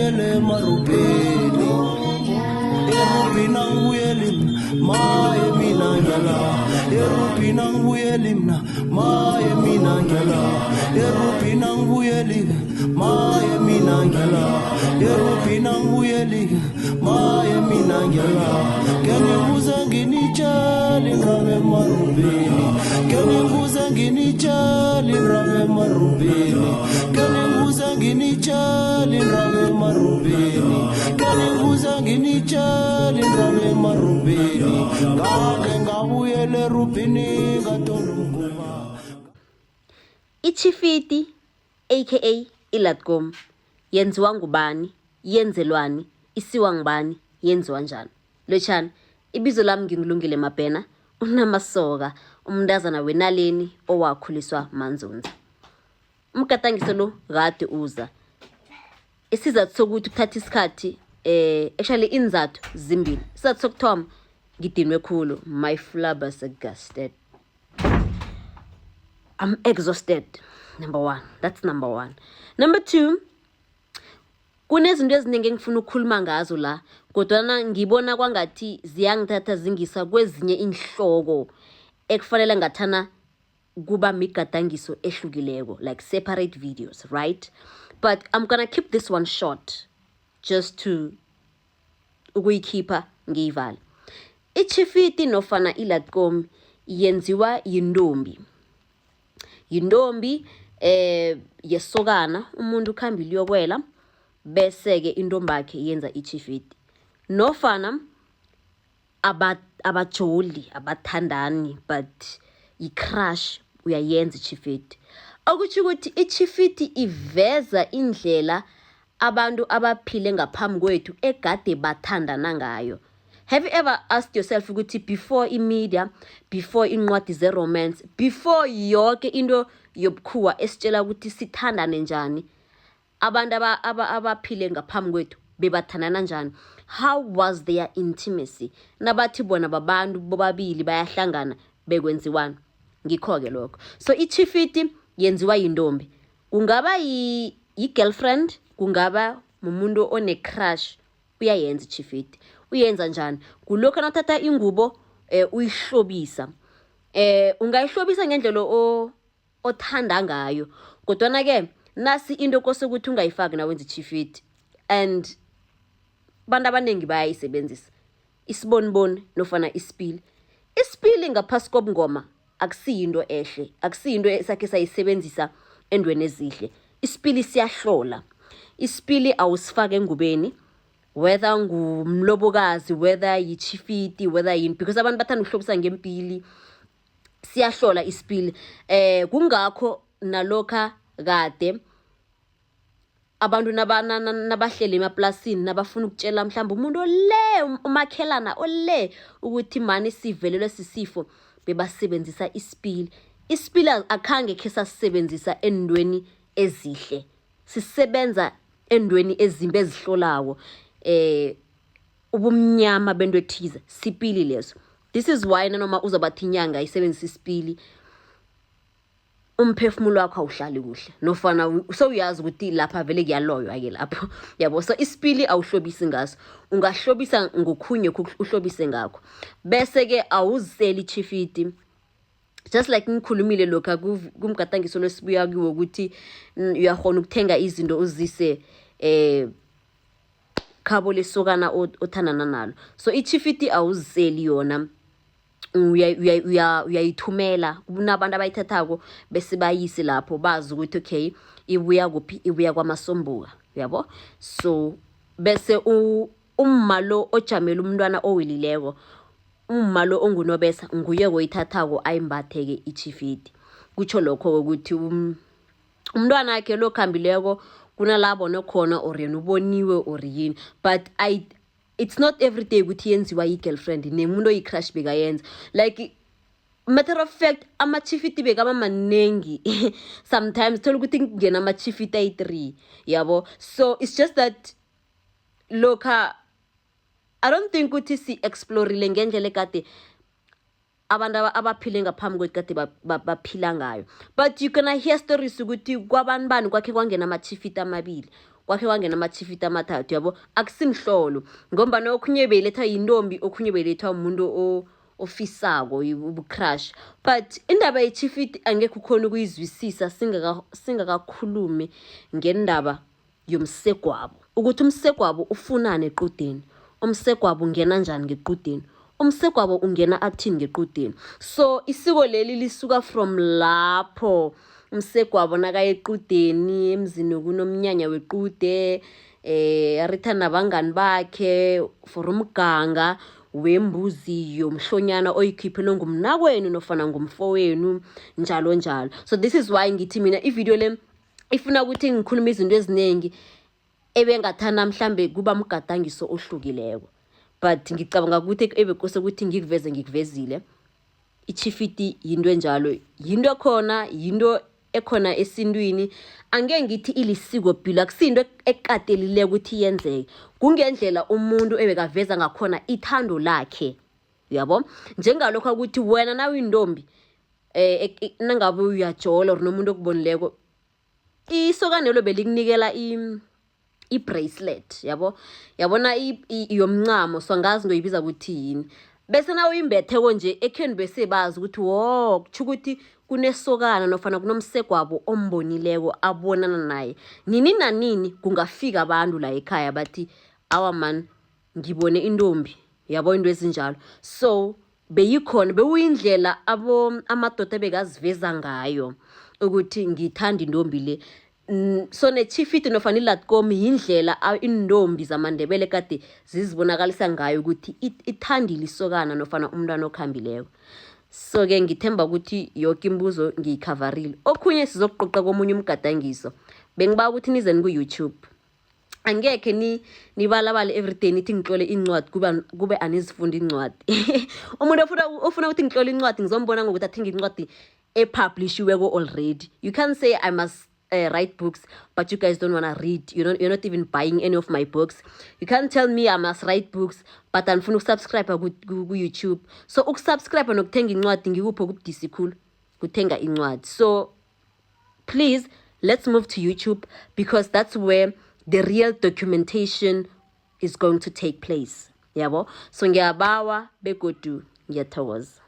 ngibuyele emarubheni. Erubhini angibuyeli mna, maye mina ngiyala. Erubhini angibuyeli mna, maye mina ngiyala. Erubhini angibuyeli, maye mina ngiyala. Erubhini angibuyeli, maye mina ngiyala. Ke ngibuze nginitshele indaba emarubhini. Ke ngibuze nginitshele indaba emarubhini. Ke ngibuze nginitshele indaba emarubhini. Ke ngibuze nginitshele indaba emarubhini. Ngake ngabuyela erubhini ngathola umguba. Itjhifiti aka ilatkom yenziwa ngubani, yenzelwani, isiwa ngubani, yenziwa njani? Lotjhani, ibizo lami nginguLungile Mabhena, unamasoka, umntazana wenaleni owakhuliswa manzunza. Umgadangiso lo kade uza. Isizathu sokuthi kuthatha isikhathi actually iinzathu zimbili. Isizathu sokuthoma ngidinwe khulu, my flabbergasted. I'm exhausted. Number one. That's number one. Number two, kunezinto eziningi engifuna ukukhuluma ngazo la, kodwana ngibona kwangathi ziyangithatha zingisa kwezinye inhloko ekufanele ngathana kuba migadangiso ehlukileko, like separate videos, right? But I'm gonna keep this one short just to ukuyikhipha ngiyivale. Itjhifiti nofana ilatkomi yenziwa yintombi. Yintombi yesokana, umuntu ukhambile uyokwela bese-ke intombakhe yenza itjhifiti. Nofana abajoli, abathandani but yi-crush uyayenza itjhifiti. Okutjho ukuthi itjhifiti iveza indlela abantu abaphile ngaphambi kwethu egade bathandana ngayo. Have you ever asked yourself ukuthi before i-media, before incwadi ze-romance, before yoke into yobukhuwa esitshela ukuthi sithandane njani, abantu abaphile ngaphambi kwethu bebathandana njani? How was their intimacy? Nabathi bona babantu bobabili bayahlangana bekwenziwani? Ngikho-ke lokho. So itjhifiti yenziwa yintombi. Kungaba yi-girlfriend, kungaba mumuntu one-crush, uyayenza itjhifiti. Uyenza njani? Kulokhu nawuthatha ingubo uyihlobisa. Ungayihlobisa ngendlela othanda ngayo. Kodwana-ke nasi into kose ukuthi ungayifaki nawenza itjhifiti. And abantu abaningi bayayisebenzisa. Isiboniboni nofana isipili. Isipili ngaphasi kobungoma akusiyinto ehle, akusiyinto esakhe sayisebenzisa endweni ezihle. Isipili siyahlola. Isipili awusifaki engubeni, whether ngumlobokazi, whether yitjhifiti, whether yini, because abantu bathanda ukuhlobisa ngempili. Siyahlola isipili. Kungakho nalokha kade abantu nabahleli emaplasini nabafuna ukutshela mhlawumbe umuntu ole umakhelana ole ukuthi mani sivelelwe sisifo, bebasebenzisa isipili. Isipili akhange khe sasisebenzisa eentweni ezihle, sisebenza eentweni ezimbi ezihlolako, ubumnyama bento ethize, sipili leso. This is why nanoma uzobathi inyanga isebenzisa isipili, umphefumulo wakho awuhlali kuhle, nofana sewuyazi ukuthi lapha vele kuyaloywa-ke lapho, yabo. So isipili awuhlobisi ngaso, ungahlobisa ngokhunye uhlobise ngakho, bese-ke awuziseli itjhifiti. Just like ngikhulumile lokha kumgadangiso lwesibuya kiwo ukuthi uyakhona ukuthenga izinto uzise khabo lesokana othandana nalo. So itjhifiti awuziseli yona, uyayithumela. Kunabantu abayithathako bese bayise lapho, bazi ukuthi okay ibuya kuphi, ibuya kwamasombuka, uyabo. So bese umma lo ojamele umntwana owelileko, umma lo ongunobesa, nguye oyithathako ayimbathe-ke itjhifiti. Kutsho lokho ukuthi umntwana wakhe lo khambileko kunala abone khona, or yena uboniwe or yini. But it's not every day ukuthi yenziwa yi-girlfriend, nemuntu oyi-crush bekayenza. Like matter of fact, amatjhifiti bekaba manengi, sometimes thola ukuthi kungena amatjhifiti ayi-3, yabo. So it's just that lokha I don't think ukuthi si-explorile ngendlela ekade abantu abaphile ngaphambi kwethu kade baphila ngayo. But you gonna hear stories ukuthi kwabantu bani kwakhe kwangena amatjhifiti amabili. Kwakhe kwangena amatjhifiti amathathu, yabo. Akusimhlolo ngombana okhunye beyilethwa yintombi, okhunye beyilethwa umuntu ofisako ubu-crush. But indaba yetjhifiti angekhe ukhona ukuyizwisisa singakakhulumi ngendaba yomsegwabo, ukuthi umsegwabo ufunani equdeni, umsegwabo ungena njani ngequdeni, umsegwabo ungena athini ngequdeni. So isiko leli lisuka from lapho umsegwabo nakaya equdeni, emzini kunomnyanya wequde, aritha nabangani bakhe for umganga wembuzi yomhlonyana oyikhiphelwe ngumnakwenu nofana ngumfowenu, njalo njalo. So this is why ngithi mina ividiyo le ifuna ukuthi ngikhulume izinto eziningi ebengathanda mhlambe kuba mgadangiso ohlukileko, but ngicabanga ukuthi ebekose ukuthi ngikuveze, ngikuvezile. Ichifiti yinto enjalo, yinto ekhona, yinto ekhona esintwini. Angeke ngithi ilisiko pilo, akusinto ekatelileko ukuthi yenzeke, kungendlela umuntu ebekaveza ngakhona ithando lakhe, uyabo. Njengalokho ukuthi wena nawuyintombi, nangabe uyajola or nomuntu okubonileko, isokanelo belikunikela i-bracelet, yabo, yabona, yomncamo, so angazi ngoyibiza ukuthi yini, bese na uyimbetheko nje ekheni bese bazi ukuthi wo kutjho ukuthi kunesokana nofana kunomsegwabo ombonileko abonana naye. Nini nanini kungafika abantu la ekhaya bathi, "Awa man, ngibone intombi," yabo, into ezinjalo. So beyikhona, bewuyindlela abo amadoda ebekaziveza ngayo ukuthi ngithanda intombi le. So nechifiti nofana ilatkomi yindlela iintombi zamaNdebele kade zizibonakalisa ngayo ukuthi ithandile isokana nofana umntwana okhambileko. So-ke ngithemba ukuthi yoke imibuzo ngiyikhavarile, okhunye sizokuqoqa komunye umgadangiso. Bengiba ukuthi nizeni ku-YouTube, angekhe ni nibalabale everyday nithi ngitlole incwadi, kuba kube anizifundi incwadi. Umuntu ofuna ukuthi ngitlole incwadi ngizombona ngokuthi athenge incwadi epublishiweko already. You can't say I must write books but you guys don't want to read. You're not even buying any of my books. You can't tell me I must write books but anifuna ukusubscribe ku-YouTube. So ukusubscribe nokuthenga incwadi, ngikuphi okubudisi khulu? Kuthenga incwadi. So please, let's move to YouTube because that's where the real documentation is going to take place, yabo. So ngiyabawa begodu ngiyathokoza.